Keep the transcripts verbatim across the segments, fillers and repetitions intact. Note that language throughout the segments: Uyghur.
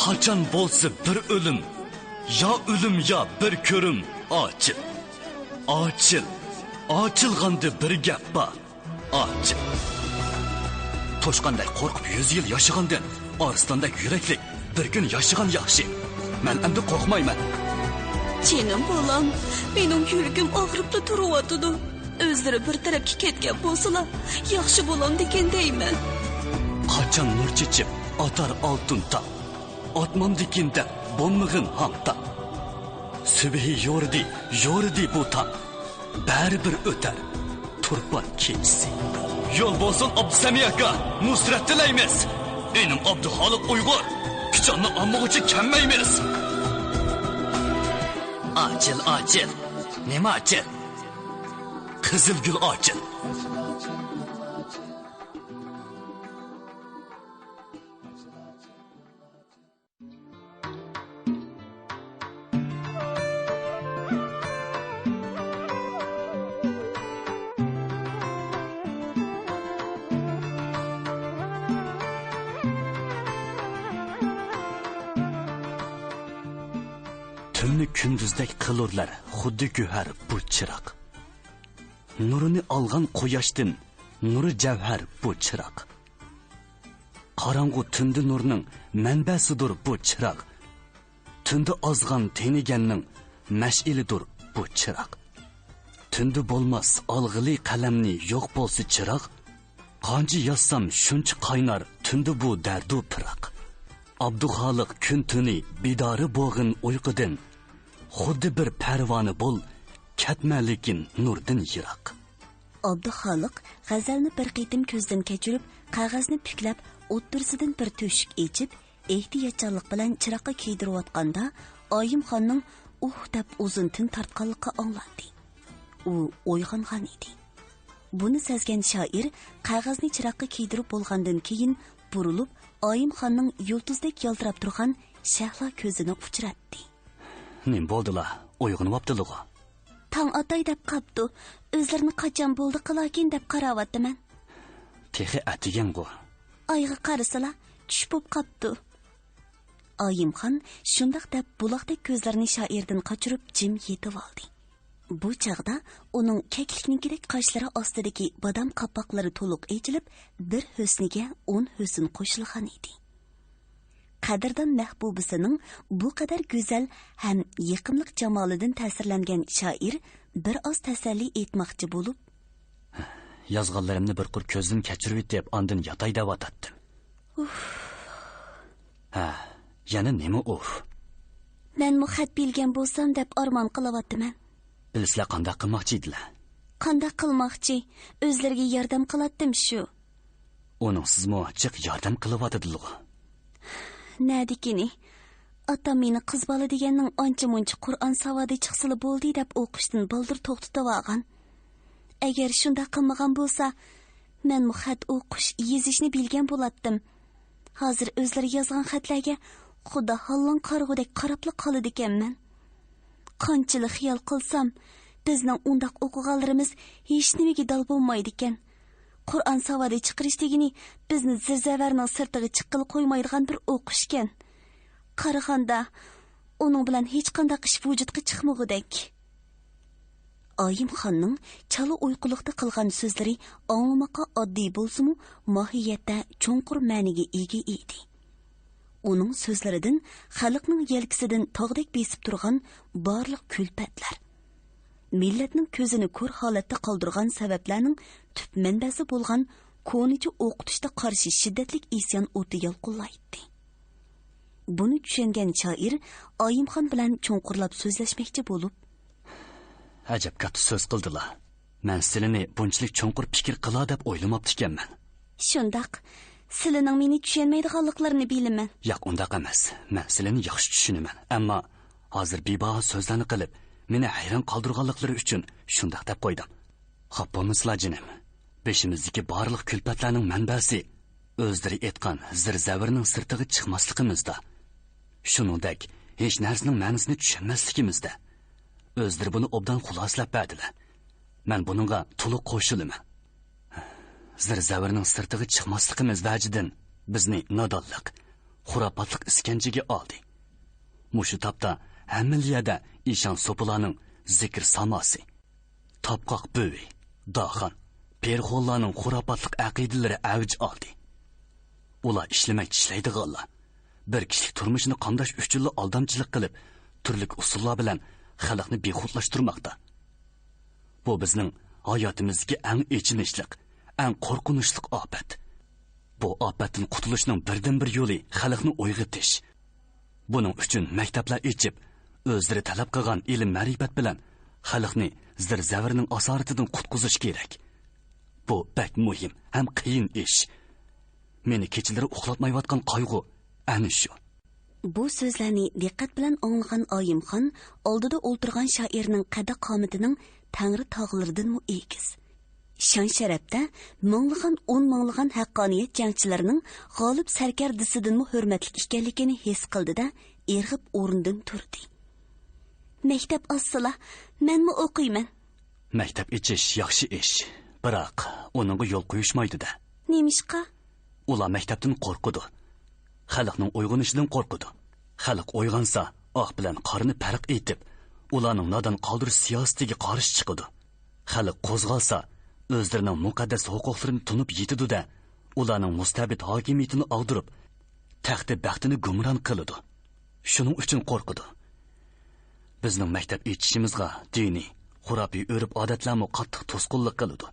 قاچان بولسا بىر ئۆلۈم، يا ئۆلۈم، يا بىر كۆرۈم. ئاچىل، ئاچىل، ئاچىلغاندا بىر گەپ بار. ئاچىل. توشقاندەك قورقۇپ يۈز يىل ياشىغاندىن، ئارسلاندەك يۈرەكلىك بىر كۈن ياشىغان ياخشى. مەن ئەمدى قورقمايمەن. جېنىم بالام، مېنىڭ يۈرىكىم ئاغرىپلا تۇرۇۋاتىدۇ. ئۆزلىرى بىر تەرەپكە كەتكەن بولسىلا، ياخشى بولامدىكىن دەيمەن. قاچان نۇر چېچىپ ئاتار ئالتۇن تاڭ، ئاتمامدىكىن دەپ بولمىغىن ھاڭ تاڭ. سۈبھى يورۇدى، يورۇدى بۇ تاڭ، بەرىبىر ئۆتەر تۇرپان كېچىسى. يول بولسۇن ئابدۇسەمى ئاكا، نۇسرەت تىلەيمىز. ئىنىم ئابدۇخالىق ئۇيغۇر، پىچاننى ئالمىغۇچە كەممەيمىز. ئاچىل، ئاچىل. نېمە ئاچىل؟ قىزىل گۈل ئاچىل. تۈننى كۈندۈزدەك قىلۇرلار خۇددى گۆھەر بۇ چىراغ. نۇرىنى ئالغان قۇياشتىن نۇرى جەۋھەر بۇ چىراغ. قاراڭغۇ تۈندە نۇرنىڭ مەنبەسىدۇر بۇ چىراغ. تۈندە ئازغان تېنىگەننىڭ مەشئىلىدۇر بۇ چىراغ. تۈندە بولماس ئالغىلى قەلەمنى يوق بولسا چىراغ. قانچە يازسام شۇنچە قاينار تۈندە بۇ دەردۇ پىراق. ئابدۇخالىق كۈن تۈنى بىدارى بوغىن ئۇيقۇدىن. خۇددى بىر پەرۋانە بول، كەتمە لېكىن نۇردىن يىراق. ئابدۇخالىق غەزەلنى بىر قېتىم كۆزدىن كەچۈرۈپ، قەغەزنى پۈكلەپ، ئوتتۇرىسىدىن بىر تۆشۈك ئېچىپ، ئېھتىياتچانلىق بىلەن چىراغقا كىيدۈرۈۋاتقاندا، ئايىمخاننىڭ ئۇھ دەپ ئۇزۇن تىن تارتقانلىقى ئاڭلاندى. ئۇ ئويغانغان ئىدى. بۇنى سەزگەن شائىر قەغەزنى چىراغقا كىيدۈرۈپ بولغاندىن كېيىن، بۇرۇلۇپ، ئايىمخاننىڭ يۇلتۇزدەك يالتىراپ تۇرغان شەھلا كۆزىنى ئۇچراتتى. نېمە بولدىلا؟ ئويغىنىۋاپتىلىغۇ؟ تاڭ ئاتاي دەپ قاپتۇ. ئۆزلىرىنى قاچان بولدى قىلاكىن دەپ قاراۋاتىمەن. تېخى ئەتىگەنغۇ؟ ئايغا قارىسىلا، چۈش بوپ قاپتۇ. ئايىمخان شۇنداق دەپ بۇلاقتەك كۆزلىرىنى شائىردىن قاچۇرۇپ جىم يېتىۋالدى. بۇ چاغدا ئۇنىڭ كەكلىكنىڭكىدەك قاشلىرى ئاستىدىكى بادام قاپاقلىرى تولۇق ئېچىلىپ، بىر ھۆسنىگە ئون ھۆسن قوشۇلغان ئىدى. قەدىردان مەھبۇبىسىنىڭ بۇ قەدەر گۈزەل ھەم يېقىملىق جامالىدىن تەسىرلەنگەن شائىر بىر ئاز تەسەللى ئېيتماقچى بولۇپ، يازغانلىرىمنى بىر قۇر كۆزدىن كەچۈرۈۋېتىپ، ئاندىن ياتاي دەۋاتاتتىم. ئۇف. ھە، يەنە نېمە ئۇف؟ مەنمۇ خەت بىلگەن بولسام دەپ ئارمان قىلىۋاتىمەن. بىلسىلە قانداق قىلماقچى ئىدىلە؟ قانداق قىلماقچى؟ ئۆزلىرىگە ياردەم قىلاتتىم شۇ. ئۇنىڭسىزمۇ جىق ياردەم قىلىۋاتىدىلىغۇ؟ نەدىكىنى؟ ئاتام مېنى قىز بالا دېگەننىڭ ئانچە-مۇنچە قۇرئان ساۋادى چىقسىلا بولدى دەپ ئوقۇشتىن بالدۇر توختىتىۋالغان. ئەگەر شۇنداق قىلمىغان بولسا، مەنمۇ خەت ئوقۇش، يېزىشنى بىلگەن بولاتتىم. ھازىر ئۆزلىرى يازغان خەتلەرگە خۇدا ھاللاڭ قارىغۇدەك قاراپلا قالىدىكەنمەن. قانچىلىك خىيال قىلسام، بىزنىڭ ئۇنداق ئوقۇغانلىرىمىز ھېچنېمىگە دال بولمايدىكەن. قۇرئان ساۋادى چىقىرىش دېگىنى بىزنى زىرزەۋەرنىڭ سىرتىغا چىققىلى قويمايدىغان بىر ئوقۇشكەن. قارىغاندا، ئۇنىڭ بىلەن ھېچقانداق ئىش ۋۇجۇدقا چىقمىغۇدەك. ئايىمخاننىڭ چالا ئۇيقۇلۇقتا قىلغان سۆزلىرى ئاڭلىماققا ئاددىي بولسىمۇ، ماھىيەتتە چوڭقۇر مەنىگە ئىگە ئىدى. ئۇنىڭ سۆزلىرىدىن خەلقنىڭ يەلكىسىدىن تاغدەك بېسىپ تۇرغان بارلىق كۈلپەتلەر، مىللەتنىڭ كۆزىنى كور ھالەتتە قالدۇرغان سەۋەبلەرنىڭ تۈپ مەنبەسى بولغان كونىچە ئوقۇتۇشقا قارشى شىددەتلىك ئىسيان ئوتى يالقۇنلايتتى. بۇنى چۈشەنگەن شائىر ئايىمخان بىلەن چوڭقۇرلاپ سۆزلەشمەكچى بولۇپ، ئەجەب كاتتا سۆز قىلدىلا. مەن سىلىنى بۇنچىلىك چوڭقۇر پىكىر قىلا دەپ ئويلىماپتىكەنمەن. شۇنداق. سىلىنىڭ مېنى چۈشەنمەيدىغانلىقلىرىنى بىلىمەن. ياق، ئۇنداق ئەمەس. مەن سىلىنى ياخشى چۈشىنىمەن. ئەمما ھازىر بىباھا سۆزلەرنى قىلىپ، مېنى ھەيران قالدۇرغانلىقلىرى ئۈچۈن شۇنداق دەپ قويدۇم. خاپا بولمىسىلا، جېنىم. بېشىمىزدىكى بارلىق كۈلپەتلەرنىڭ مەنبەسى ئۆزلىرى ئېيتقان زىر-زەۋرنىڭ سىرتىغا چىقماسلىقىمىزدا، شۇنىڭدەك ھېچ نەرسىنىڭ مەنىسىنى چۈشەنمەسلىكىمىزدە، ئۆزلىرى بۇنى ئوبدان خۇلاسىلەپ بەردىلە. مەن بۇنىڭغا تولۇق قوشۇلىمەن. زىر-زەۋرنىڭ سىرتىغا چىقماسلىقىمىز ۋەجىدىن بىزنى نادانلىق، خۇراپاتلىق ئىسكەنجىگە ئالدى. مۇشۇ تاپتا ھەممىلا يەردە ئىشان سوپىلارنىڭ زىكىر ساماسى، تاپقاق بۆۋى، داخان، پېرىخونلارنىڭ خۇراپاتلىق ئەقىدىلىرى ئەۋج ئالدى. ئۇلار ئىشلىمەي چىشلەيدىغانلار، بىر كىشىلىك تۇرمۇشىنى قامداش ئۈچۈنلا ئالدامچىلىق قىلىپ، تۈرلۈك ئۇسۇللار بىلەن خەلقنى بىخۇدلاشتۇرماقتا. بۇ بىزنىڭ ھاياتىمىزدىكى ئەڭ ئېچىنىشلىق، ئەڭ قورقۇنچلۇق ئاپەت. بۇ ئاپەتتىن قۇتۇلۇشنىڭ بىردىنبىر يولى خەلقنى ئويغىتىش. بۇنىڭ ئۈچۈن مەكتەپلەر ئېچىپ، ئۆزلىرى تەلەپ قىلغان ئىلىم-مەرىپەت بىلەن خەلقنى زىر-زەۋرنىڭ ئاسارىتىدىن قۇتقۇزۇش كېرەك. بۇ بەك مۇھىم ھەم قىيىن ئىش. مېنى كېچىلىرى ئۇخلاتمايۋاتقان قايغۇ ئەنە شۇ. بۇ سۆزلەرنى دىققەت بىلەن ئاڭلىغان ئايىمخان ئالدىدا ئولتۇرغان شائىرنىڭ قەددى-قامىتىنىڭ تەڭرى تاغلىرىدىنمۇ ئېگىز، شان-شەرەپتە مىڭلىغان، ئون مىڭلىغان ھەققانىيەت جەڭچىلىرىنىڭ غالىب سەركەردىسىدىنمۇ ھۆرمەتلىك ئىكەنلىكىنى ھېس قىلدى-دە، ئىرغىپ ئورنىدىن تۇردى. مەكتەپ ئاچسىلا، مەنمۇ ئوقۇيمەن. مەكتەپ ئېچىش ياخشى ئىش، بىراق ئۇنىڭغا يول قويۇشمايدۇ-دە. نېمىشقا؟ ئۇلار مەكتەپتىن قورقىدۇ. خەلقنىڭ ئويغىنىشىدىن قورقىدۇ. خەلق ئويغانسا، ئاق بىلەن قارىنى پەرق ئېتىپ، ئۇلارنىڭ نادان قالدۇرۇش سىياسىتىگە قارشى چىقىدۇ. خەلق قوزغالسا، ئۆزلىرىنىڭ مۇقەددەس ھوقۇقلىرىنى تونۇپ يېتىدۇ-دە، ئۇلارنىڭ مۇستەبىت ھاكىمىيىتىنى ئاغدۇرۇپ، تەختى بەختىنى گۇمران قىلىدۇ. شۇنىڭ ئۈچۈن قورقىدۇ. بىزنىڭ مەكتەپ ئېچىشىمىزغا دىنىي، خۇراپىي ئۆرپ-ئادەتلەرمۇ قاتتىق توسقۇنلۇق قىلىدۇ.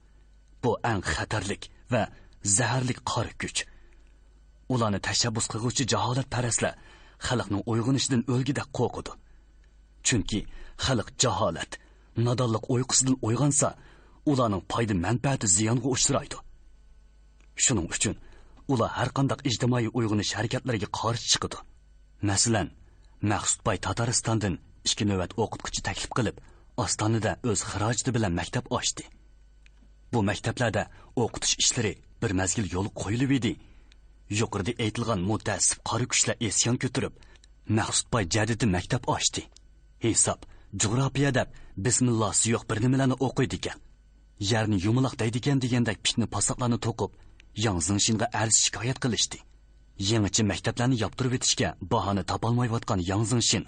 بۇ ئەڭ خەتەرلىك ۋە زەھەرلىك قارا كۈچ. ئۇلارنى تەشەببۇس قىلغۇچى جاھالەتپەرەسلەر خەلقنىڭ ئويغىنىشىدىن ئۆلگۈدەك قورقىدۇ. چۈنكى خەلق جاھالەت، نادانلىق ئۇيقۇسىدىن ئويغانسا، ئۇلارنىڭ پايدا-مەنپەئەتى زىيانغا ئۇچرايدۇ. شۇنىڭ ئۈچۈن ئۇلار ھەرقانداق ئىجتىمائىي ئويغىنىش ھەرىكەتلىرىگە قارشى چىقىدۇ. مەسىلەن، مەخسۇت باي تاتارىستاندىن ئىككى نۆۋەت ئوقۇتقۇچى تەكلىپ قىلىپ، ئاستانىدە ئۆز خىراجىتى بىلەن مەكتەپ ئاچتى. بۇ مەكتەپلەردە ئوقۇتۇش ئىشلىرى بىر مەزگىل يولغا قويۇلۇۋىدى. يۇقىرىدا ئېيتىلغان مۇتەئەسسىپ قارا كۈچلەر ئىسيان كۆتۈرۈپ، مەخسۇت باي جەدىدى مەكتەپ ئاچتى. ھېساب، جۇغراپىيە دەپ بىسمىللاسى يوق بىر نېمىلەرنى ئوقۇيدىكەن. يەرنى يۇمىلاق دەيدىكەن دېگەندەك پىتنە-پاساتلارنى توقۇپ، ياڭ زېڭشىنغا ئەرز-شىكايەت قىلىشتى. يېڭىچە مەكتەپلەرنى ياپتۇرۇۋېتىشكە باھانە تاپالمايۋاتقان ياڭ زېڭشىن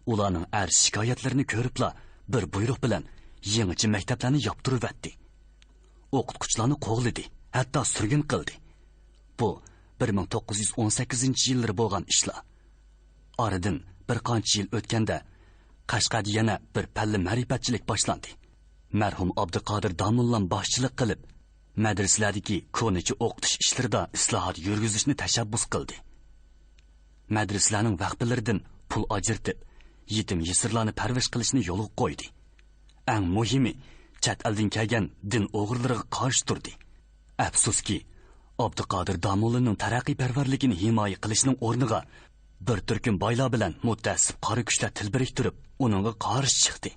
ئۇلارنىڭ ئەرز-شىكايەتلىرىنى كۆرۈپلا، بىر بۇيرۇق بىلەن يېڭىچە مەكتەپلەرنى ياپتۇرۇۋەتتى. ئوقۇتقۇچىلارنى قوغلىدى، ھەتتا سۈرگۈن قىلدى. بۇ بىر مىڭ توققۇز يۈز ئون سەككىزىنچى يىللىرى بولغان ئىشلار. ئارىدىن بىر قانچە يىل ئۆتكەندە، قەشقەردە يەنە بىر پەللە مەرىپەتچىلىك باشلاندى. مەرھۇم ئابدۇقادىر داموللام باشچىلىق قىلىپ، مەدرىسىلەردىكى كونىچە ئوقۇتۇش ئىشلىرىدا ئىسلاھات يۈرگۈزۈشنى تەشەببۇس قىلدى. مەدرىسىلەرنىڭ ۋەخپىلىرىدىن پۇل ئاجرىتىپ، يېتىم-يېسىرلارنى پەرۋىش قىلىشنى يولغا قويدى. ئەڭ مۇھىمى، چەت ئەلدىن كەلگەن دىن ئوغرىلىرىغا قارشى تۇردى. ئەپسۇسكى، ئابدۇقادىر داموللىنىڭ تەرەققىيپەرۋەرلىكىنى ھىمايە قىلىشنىڭ ئورنىغا، بىر تۈركۈم بايلار بىلەن مۇتەئەسسىپ قارا كۈچلەر تىل بىرىكتۈرۈپ، ئۇنىڭغا قارشى چىقتى.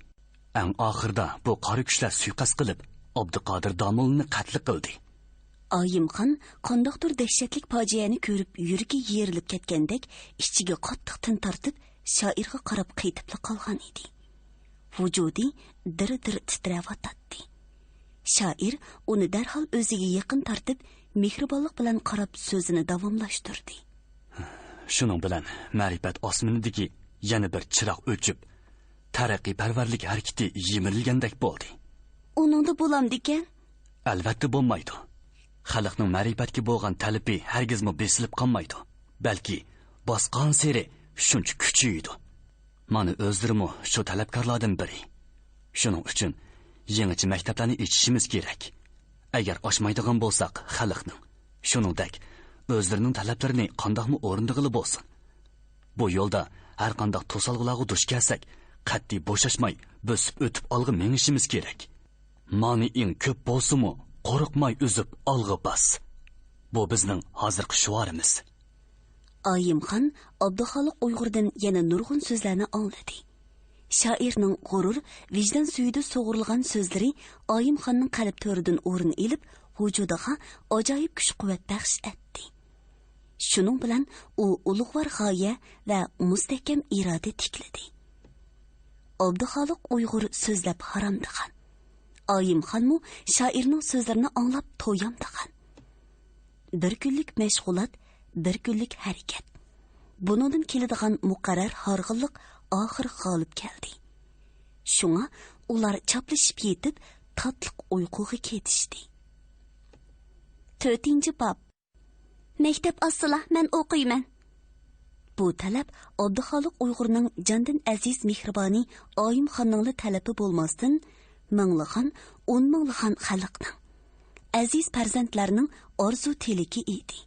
ئەڭ ئاخىرىدا بۇ قارا كۈچلەر سۇيىقەست قىلىپ، ئابدۇقادىر داموللىنى قەتل قىلدى. ئايىمخان قانداقتۇر دەھشەتلىك پاجىئەنى كۆرۈپ، يۈرىكى يېرىلىپ كەتكەندەك، ئىچىگە قاتتىق تىن تارتىپ، شائىرغا قاراپ قېتىپلا قالغان ئىدى. ۋۇجۇدى دىر-دىر تىترەۋاتاتتى. شائىر ئۇنى دەرھال ئۆزىگە يېقىن تارتىپ، مېھرىبانلىق بىلەن قاراپ سۆزىنى داۋاملاشتۇردى. شۇنىڭ بىلەن مەرىپەت ئاسمىنىدىكى يەنە بىر چىراغ ئۆچۈپ، تەرەققىيپەرۋەرلىك ھەرىكىتى يىمىرىلگەندەك بولدى. ئۇنىڭدا بولامدىكەن؟ ئەلۋەتتە بولمايدۇ. خەلقنىڭ مەرىپەتكە بولغان تەلىپى ھەرگىزمۇ بېسىلىپ قالمايدۇ، بەلكى باسقانسېرى شۇنچە كۈچىيىدۇ. مانا ئۆزلىرىمۇ شۇ تەلەپكارلاردىن بىرى. شۇنىڭ ئۈچۈن يېڭىچە مەكتەپلەرنى ئېچىشىمىز كېرەك. ئەگەر ئاچمايدىغان بولساق خەلقنىڭ، شۇنىڭدەك ئۆزلىرىنىڭ تەلەپلىرىنى قانداقمۇ ئورۇندىغىلى بولسۇن. بۇ يولدا ھەرقانداق توسالغۇلارغا دۇچ كەلسەك، قەتئىي بوشاشماي بۆسۈپ ئۆتۈپ ئالغا مېڭىشىمىز كېرەك. مانىئىڭ كۆپ بولسىمۇ، قورقماي ئۈزۈپ ئالغا باس. بۇ بىزنىڭ ھازىرقى شوئارىمىز. ئايىمخان ئابدۇخالىق ئۇيغۇردىن يەنە نۇرغۇن سۆزلەرنى ئاڭلىدى. شائىرنىڭ غۇرۇر، ۋىجدان سۈيىدە سۇغۇرۇلغان سۆزلىرى ئايىمخاننىڭ قەلب تۆرىدىن ئورۇن ئېلىپ، ۋۇجۇدىغا ئاجايىپ كۈچ-قۇۋۋەت بەخش ئەتتى. شۇنىڭ بىلەن ئۇ ئۇلۇغۋار غايە ۋە مۇستەھكەم ئىرادە تىكلىدى. ئابدۇخالىق ئۇيغۇر سۆزلەپ ھارامدىغان. ئايىمخانمۇ شائىرنىڭ سۆزلىرىنى ئاڭلاپ تويامدىغان. بىر كۈنلۈك مەشغۇلات، بىر كۈنلۈك ھەرىكەت. بۇنىڭدىن كېلىدىغان مۇقەررەر ھارغىنلىق ئاخىرى غالىب كەلدى. شۇڭا ئۇلار چاپلىشىپ يېتىپ، تاتلىق ئۇيقۇغا كېتىشتى. تۆتىنچى باب. مەكتەپ ئاچسىلا، مەن ئوقۇيمەن. بۇ تەلەپ ئابدۇخالىق ئۇيغۇرنىڭ جاندىن ئەزىز مېھرىبانى ئايىمخاننىڭلا تەلىپى بولماستىن، مىڭلىغان، ئون مىڭلىغان خەلقنىڭ، ئەزىز پەرزەنتلەرنىڭ ئارزۇ تىلىكى ئىدى.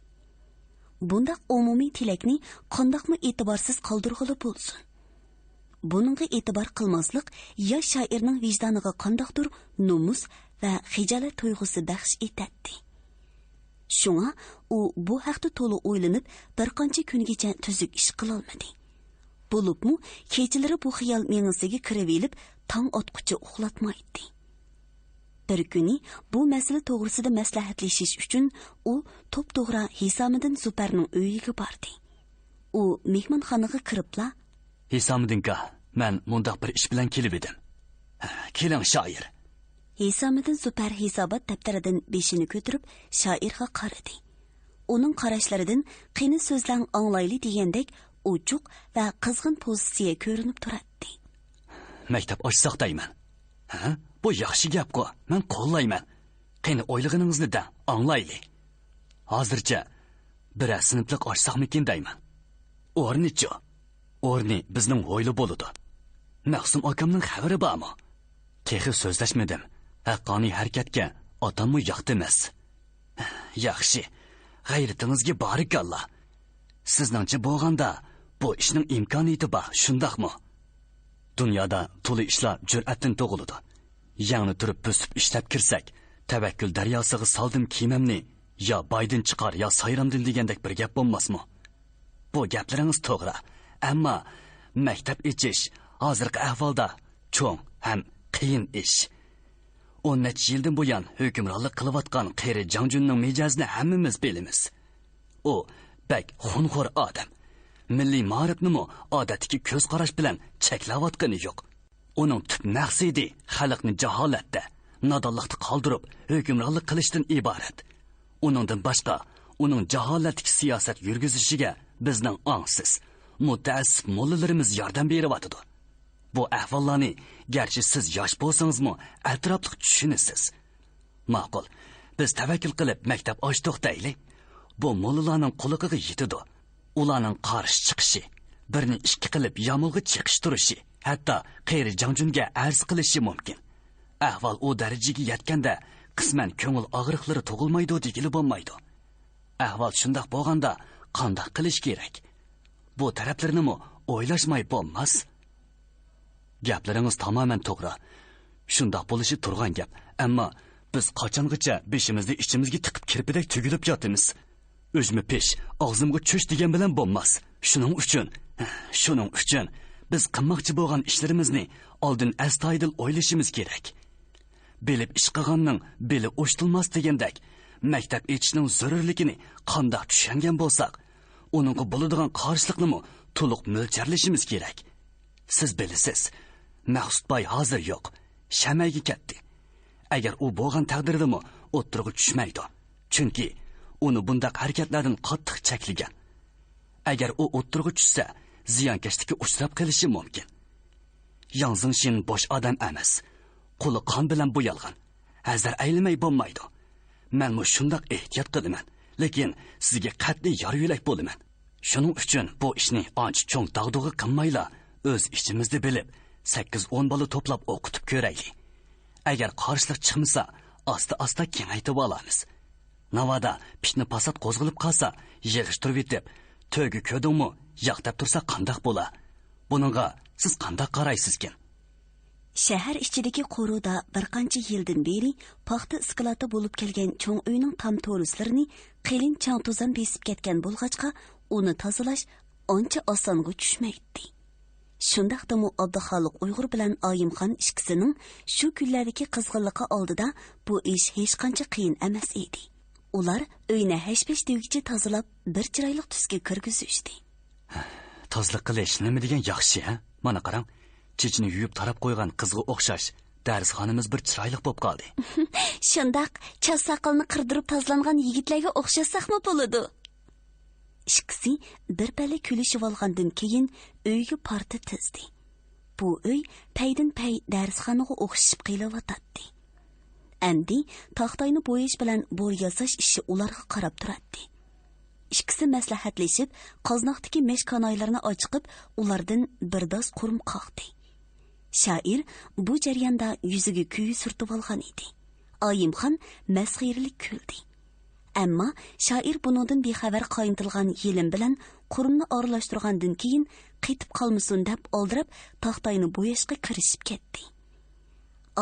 بۇنداق ئومۇمىي تىلەكنى قانداقمۇ ئېتىبارسىز قالدۇرغىلى بولسۇن؟ بۇنىڭغا ئېتىبار قىلماسلىق ياش شائىرنىڭ ۋىجدانىغا قانداقتۇر نومۇس ۋە خىجالەت تۇيغۇسى بەخش ئېتەتتى. شۇڭا ئۇ بۇ ھەقتە تولا ئويلىنىپ، بىر قانچە كۈنگىچە تۈزۈك ئىش قىلالمىدى. بولۇپمۇ كېچىلىرى بۇ خىيال مېڭىسىگە كىرىۋېلىپ، تاڭ ئاتقۇچە ئۇخلاتمايتتى. بىر كۈنى بۇ مەسىلە توغرىسىدا مەسلىھەتلىشىش ئۈچۈن ئۇ توپتوغرا ھېسامىدىن زۇپەرنىڭ ئۆيىگە باردى. ئۇ مېھمانخانىغا كىرىپلا، ھېسامىدىنكا، مەن مۇنداق بىر ئىش بىلەن كېلىۋىدىم. كېلىڭ، شائىر. ھېسامىدىن زۇپەر ھېسابات دەپتىرىدىن بېشىنى كۆتۈرۈپ، شائىرغا قارىدى. ئۇنىڭ قاراشلىرىدىن قېنى سۆزلەڭ ئاڭلايلى دېگەندەك ئوچۇق ۋە قىزغىن پوزىتسىيە كۆرۈنۈپ تۇراتتى. مەكتەپ ئاچساق دەيمەن. ھە؟ بۇ ياخشى گەپقۇ، مەن قوللايمەن. قېنى ئويلىغىنىڭىزنى دەڭ، ئاڭلايلى. ھازىرچە بىرەر سىنىپلىق ئاچساقمىكىن دەيمەن. ئورنىچۇ؟ ئورنى بىزنىڭ ھويلا بولىدۇ. مەخسۇم ئاكامنىڭ خەۋىرى بارمۇ؟ تېخى سۆزلەشمىدىم. ھەققانىي ھەرىكەتكە ئاتاممۇ ياقتى ئەمەس. ياخشى. غەيرىتىڭىزگە بارىكاللا. سىزنىڭچە بولغاندا، بۇ ئىشنىڭ ئىمكانىيىتى بار، شۇنداقمۇ؟ دۇنيادا تولا ئىشلار جۈرئەتتىن تۇغۇلىدۇ. يەڭنى تۇرۇپ بۆسۈپ ئىشلەپ كىرسەك، تەۋەككۈل دەرياسىغا سالدىم كېمەمنى، يا بايدىن چىقار، يا سايرامدىن دېگەندەك بىر گەپ بولماسمۇ؟ بۇ گەپلىرىڭىز توغرا. ئەمما مەكتەپ ئېچىش ھازىرقى ئەھۋالدا چوڭ ھەم قىيىن ئىش. ئون نەچچە يىلدىن بۇيان ھۆكۈمرانلىق قىلىۋاتقان قېرى جاڭجۈننىڭ مىجەزىنى ھەممىمىز بىلىمىز. ئۇ بەك خۇنخور ئادەم. مىللىي مائارىپنىمۇ ئادەتتىكى كۆز قاراش بىلەن چەكلەۋاتقىنى يوق. ئۇنىڭ تۈپ مەقسىتى خەلقنى جاھالەتتە، نادانلىقتا قالدۇرۇپ، ھۆكۈمرانلىق قىلىشتىن ئىبارەت. ئۇنىڭدىن باشقا، ئۇنىڭ جاھالەتتىكى سىياسەت يۈرگۈزۈشىگە بىزنىڭ ئاڭسىز، مۇتەئەسسىپ موللىلىرىمىز ياردەم بېرىۋاتىدۇ. بۇ ئەھۋاللارنى گەرچە سىز ياش بولسىڭىزمۇ، ئەتراپلىق چۈشىنىسىز. ماقۇل، بىز تەۋەككۈل قىلىپ مەكتەپ ئاچتۇق دەيلى. بۇ موللىلارنىڭ قۇلىقىغا يېتىدۇ. ئۇلارنىڭ قارشى چىقىشى، بىرنى ئىككى قىلىپ يامۇلغا چېقىشتۇرۇشى، ھەتتا قېرى جاڭجۈنگە ئەرز قىلىشى مۇمكىن. ئەھۋال ئۇ دەرىجىگە يەتكەندە، قىسمەن كۆڭۈل ئاغرىقلىرى تۇغۇلمايدۇ دېگىلى بولمايدۇ. ئەھۋال شۇنداق بولغاندا قانداق قىلىش كېرەك؟ بۇ تەرەپلىرىنىمۇ ئويلاشماي بولماس. گەپلىرىڭىز تامامەن توغرا. شۇنداق بولۇشى تۇرغان گەپ. ئەمما بىز قاچانغىچە بېشىمىزنى ئىچىمىزگە تىقىپ كىرپىدەك تۈگۈلۈپ ياتىمىز؟ ئۈجمە پىش، ئاغزىمغا چۈش دېگەن بىلەن بولماس. شۇنىڭ ئۈچۈن، شۇنىڭ ئۈچۈن بىز قىلماقچى بولغان ئىشلىرىمىزنى ئالدىن ئەستايىدىل ئويلىشىمىز كېرەك. بىلىپ ئىش قىلغاننىڭ بېلى ئوشتۇلماس دېگەندەك، مەكتەپ ئېچىشنىڭ زۆرۈرلۈكىنى قانداق چۈشەنگەن بولساق، ئۇنىڭغا بولىدىغان قارشىلىقنىمۇ تولۇق مۆلچەرلىشىمىز كېرەك. سىز بىلىسىز، مەخسۇت باي ھازىر يوق، شەمەيگە كەتتى. ئەگەر ئۇ بولغان تەقدىردىمۇ ئوتتۇرىغا چۈشمەيدۇ. چۈنكى ئۇنى بۇنداق ھەرىكەتلەردىن قاتتىق چەكلىگەن. ئەگەر ئۇ ئوتتۇرىغا چۈشسە، زىيانكەشلىككە ئۇچراپ قېلىشى مۇمكىن. ياڭ زېڭشىن بوش ئادەم ئەمەس. قولى قان بىلەن بويالغان. ھەزەر ئەيلىمەي بولمايدۇ. مەنمۇ شۇنداق ئېھتىيات قىلىمەن، لېكىن سىزگە قەتئىي يار يۆلەك بولىمەن. شۇنىڭ ئۈچۈن بۇ ئىشنى ئانچە چوڭ داغدۇغا قىلمايلا، ئۆز ئىچىمىزدە بىلىپ، سەككىز ئون بالا توپلاپ ئوقۇتۇپ كۆرەيلى. ئەگەر قارشىلىق چىقمىسا، ئاستا-ئاستا كېڭەيتىۋالارمىز. ناۋادا پىتنە-پاسات قوزغىلىپ قالسا، يىغىشتۇرۇۋېتىپ، تۆگە كۆردۈڭمۇ، ياق دەپ تۇرسا قانداق بولا؟ بۇنىڭغا سىز قانداق قارايسىزكىن؟ شەھەر ئىچىدىكى قورۇدا بىر قانچە يىلدىن بېرى پاختا ئىسكىلاتى بولۇپ كەلگەن چوڭ ئۆينىڭ تام تورۇسلىرىنى قېلىن چاڭ-توزان بېسىپ كەتكەن بولغاچقا، ئۇنى تازىلاش ئانچە ئاسانغا چۈشمەيتتى. شۇنداقتىمۇ ئابدۇخالىق ئۇيغۇر بىلەن ئايىمخان ئىككىسىنىڭ شۇ كۈنلەردىكى قىزغىنلىقى ئالدىدا بۇ ئىش ھېچقانچە قىيىن ئەمەس ئىدى. ئۇلار ئۆينى ھەش-پەش دېگۈچە تازىلاپ، بىر چىرايلىق تۈسكە كىرگۈزۈشتى. تازىلىق قىلىش نېمە دېگەن ياخشى، ھە؟ مانا قاراڭ، چېچىنى يۇيۇپ تاراپ قويغان قىزغا ئوخشاش دەرسخانىمىز بىر چىرايلىق بولۇپ قالدى. شۇنداق، چاچ ساقىلىنى قىردۇرۇپ تازىلانغان يىگىتلەرگە ئوخشاتساقمۇ بولىدۇ. ئىككىسى بىر پەلە كۈلۈشۈۋالغاندىن كېيىن ئۆيگە پارتى تىزدى. بۇ ئۆي پەيدىن پەي دەرسخانىغا ئوخشىشىپ قېلىۋاتاتتى. ئەمدى تاختاينى بوياش بىلەن بور ياساش ئىشى ئۇلارغا قاراپ تۇراتتى. ئىككىسى مەسلىھەتلىشىپ، قازناقتىكى مەشكانايلارنى ئاچىقىپ، ئۇلاردىن بىر داس قۇرۇم قاقتى. شائىر بۇ جەرياندا يۈزىگە كۈيە سۈرتۈۋالغان ئىدى. ئايىمخان مەسخىرىلىك كۈلدى. ئەمما شائىر بۇنىڭدىن بىخەۋەر قاينىتىلغان يېلىم بىلەن قۇرۇمنى ئارىلاشتۇرغاندىن كېيىن، قېتىپ قالمىسۇن دەپ ئالدىراپ، تاختاينى بوياشقا كىرىشىپ كەتتى.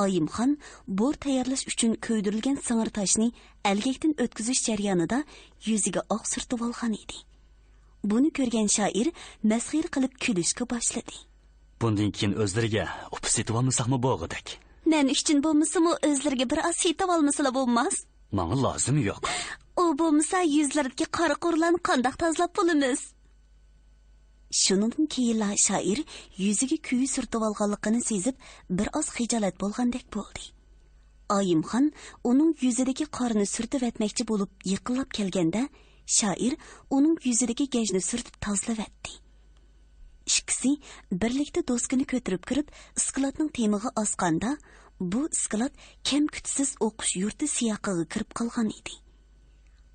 ئايىمخان بور تەييارلاش ئۈچۈن كۆيدۈرۈلگەن سىڭىر تاشنى ئەلگەكتىن ئۆتكۈزۈش جەريانىدا يۈزىگە ئاق سۈرتۈۋالغان ئىدى. بۇنى كۆرگەن شائىر مەسخىرە قىلىپ كۈلۈشكە باشلىدى. بۇندىن كېيىن ئۆزلىرىگە ئۇپا سېتىۋالمىساقمۇ بولغۇدەك. مەن ئۈچۈن بولمىسىمۇ، ئۆزلىرىگە بىر ئاز سېتىۋالمىسىلا بولماس. ماڭا لازىمى يوق. ئۇ بولمىسا، يۈزلىرىدىكى قارا قۇرلارنى قانداق تازىلاپ بولىمىز؟ شۇنىڭدىن كېيىنلا شائىر يۈزىگە كۈيە سۈرتۈۋالغانلىقىنى سېزىپ، بىر ئاز خىجالەت بولغاندەك بولدى. ئايىمخان ئۇنىڭ يۈزىدىكى قارىنى سۈرتۈۋەتمەكچى بولۇپ يېقىنلاپ كەلگەندە، شائىر ئۇنىڭ يۈزىدىكى گەجنى سۈرتۈپ تازىلىۋەتتى. ئىككىسى بىرلىكتە دوسكىنى كۆتۈرۈپ كىرىپ، ئىسكىلاتنىڭ تېمىغا ئاسقاندا، بۇ ئىسكىلات كەم-كۈتىسىز ئوقۇش يۇرتى سىياقىغا كىرىپ قالغان ئىدى.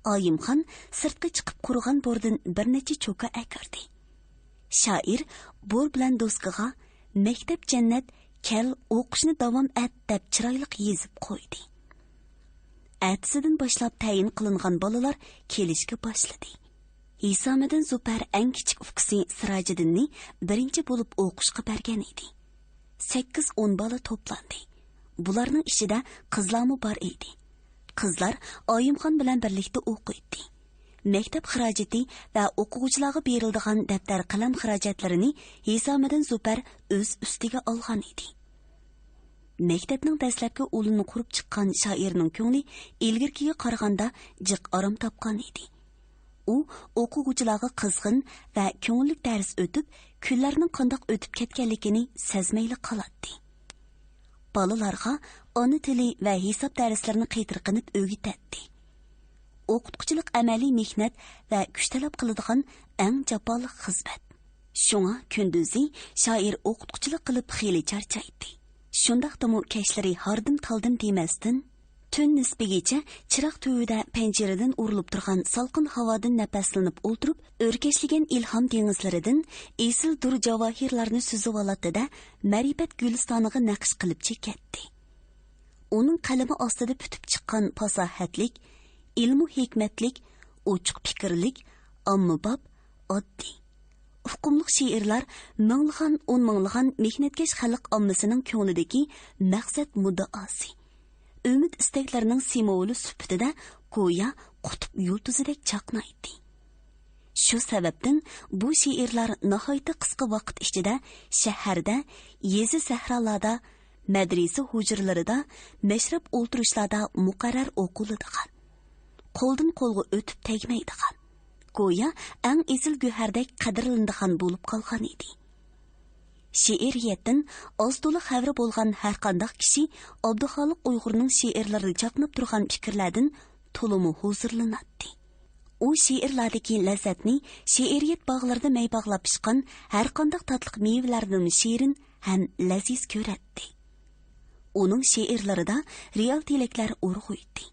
ئايىمخان سىرتقا چىقىپ قۇرۇغان بوردىن بىر نەچچە چوكا ئەكىردى. شائىر بور بىلەن دوسكىغا «مەكتەپ جەننەت، كەل، ئوقۇشنى داۋام ئەت» دەپ چىرايلىق يېزىپ قويدى. ئەتىسىدىن باشلاپ تەيىن قىلىنغان بالىلار كېلىشكە باشلىدى. ھېسامىدىن زۇپەر ئەڭ كىچىك ئۇكىسى سىراجىدىننى بىرىنچى بولۇپ ئوقۇشقا بەرگەن ئىدى. سەككىز ئون بالا توپلاندى. بۇلارنىڭ ئىچىدە قىزلارمۇ بار ئىدى. قىزلار ئايىمخان بىلەن بىرلىكتە ئوقۇيتتى. مەكتەپ خىراجىتى ۋە ئوقۇغۇچىلارغا بېرىلىدىغان دەپتەر قەلەم خىراجەتلىرىنى ھېسامىدىن زۇپەر ئۆز ئۈستىگە ئالغان ئىدى. مەكتەپنىڭ دەسلەپكى ئۇلىنى قۇرۇپ چىققان شائىرنىڭ كۆڭلى ئىلگىرىكىگە قارىغاندا جىق ئارام تاپقان ئىدى. ئۇ ئوقۇغۇچىلارغا قىزغىن ۋە كۆڭۈللۈك دەرس ئۆتۈپ، كۈنلەرنىڭ قانداق ئۆتۈپ كەتكەنلىكىنى سەزمەيلا قالاتتى. بالىلارغا ئانا تىلى ۋە ھېساب دەرسلىرىنى قېتىرقىنىپ ئۆگىتەتتى. ئوقۇتقۇچىلىق ئەمەلىي مېھنەت ۋە كۈچ تەلەپ قىلىدىغان ئەڭ جاپالىق خىزمەت. شۇڭا كۈندۈزى شائىر ئوقۇتقۇچىلىق قىلىپ خېلى چارچايتتى. شۇنداقتىمۇ كەچلىرى ھاردىم-تالدىم دېمەستىن، تۈن نىسپىگىچە چىراغ تۈۋىدە پەنجىرىدىن ئۇرۇلۇپ تۇرغان سالقىن ھاۋادىن نەپەسلىنىپ ئولتۇرۇپ، ئۆركەشلىگەن ئىلھام دېڭىزلىرىدىن ئېسىل دۇر-جاۋاھىرلارنى سۈزۈۋالاتتى-دە، مەرىپەت گۈلىستانىغا نەقىش قىلىپ چېكەتتى. ئۇنىڭ قەلىمى ئاستىدا پۈتۈپ چىققان پاساھەتلىك، ئىلمۇ ھېكمەتلىك، ئوچۇق پىكىرلىك، ئاممىباب، ئاددىي، ئۇقۇملۇق شېئىرلار مىڭلىغان، ئون مىڭلىغان مېھنەتكەش خەلق ئاممىسىنىڭ كۆڭلىدىكى مەقسەت مۇددىئاسى، ئۈمىد ئىستەكلىرىنىڭ سىمۋولى سۈپىتىدە گويا قۇتۇپ يۇلتۇزىدەك چاقنايتتى. شۇ سەۋەبتىن بۇ شېئىرلار ناھايىتى قىسقا ۋاقىت ئىچىدە شەھەردە، يېزا سەھرالاردا، مەدرىسە ھۇجرىلىرىدا، مەشرەپ ئولتۇرۇشلاردا مۇقەررەر ئوقۇلىدىغان، قولدىن قولغا ئۆتۈپ تەگمەيدىغان، گويا ئەڭ ئېسىل گۆھەردەك قەدىرلىنىدىغان بولۇپ قالغان ئىدى. شېئىرىيەتتىن ئاز-تولا خەۋىرى بولغان ھەرقانداق كىشى ئابدۇخالىق ئۇيغۇرنىڭ شېئىرلىرىدا چاقناپ تۇرغان پىكىرلەردىن تولىمۇ ھۇزۇرلىناتتى. ئۇ شېئىرلاردىكى لەززەتنى شېئىرىيەت باغلىرىدا مەي باغلاپ پىشقان ھەرقانداق تاتلىق مېۋىلەردىنمۇ شېرىن ھەم لەزىز كۆرەتتى. ئۇنىڭ شېئىرلىرىدا رېئال تىلەكلەر ئۇرغۇيتتى.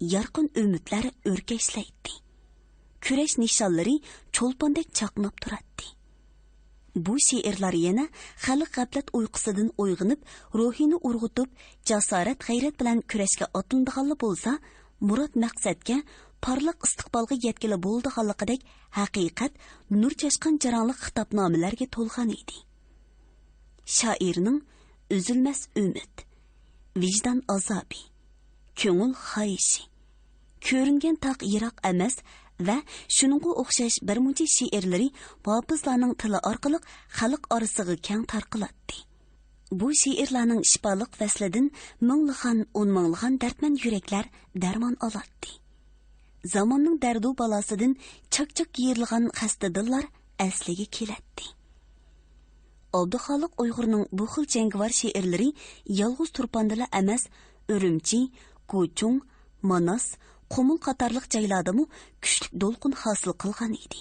يارقىن ئۈمىدلەر ئۆركەشلەيتتى. كۈرەش نىشانلىرى چولپاندەك چاقناپ تۇراتتى. بۇ شېئىرلار يەنە خەلق غەپلەت ئۇيقۇسىدىن ئويغىنىپ، روھىنى ئۇرغۇتۇپ، جاسارەت-غەيرەت بىلەن كۈرەشكە ئاتلىنىدىغانلا بولسا، مۇراد مەقسەتكە، پارلاق ئىستىقبالغا يەتكىلى بولىدىغانلىقىدەك ھەقىقەت، نۇر چاچقان جاراڭلىق خىتابنامىلەرگە تولغان ئىدى. شائىرنىڭ ئۈزۈلمەس ئۈمىد، ۋىجدان ئازابى، كۆڭۈل خاھىشى، كۆرۈنگەن تاغ يىراق ئەمەس ۋە شۇنىڭغا ئوخشاش بىر مۇنچە شېئىرلىرى ھاپىزلارنىڭ تىلى ئارقىلىق خەلق ئارىسىغا كەڭ تارقىلاتتى. بۇ شېئىرلارنىڭ شىپالىق ۋەسلىدىن مىڭلىغان، ئون مىڭلىغان دەردمەن يۈرەكلەر دەرمان ئالاتتى. زاماننىڭ دەردۇ بالاسىدىن چاك-چاك يېرىلغان خەستە دىللار ئەسلىگە كېلەتتى. ئابدۇخالىق ئۇيغۇرنىڭ بۇ خىل جەڭگىۋار شېئىرلىرى يالغۇز تۇرپاندىلا ئەمەس، ئۈرۈمچى، گۇچۇڭ، ماناس، قۇمۇل قاتارلىق جايلاردىمۇ كۈچلۈك دولقۇن ھاسىل قىلغان ئىدى.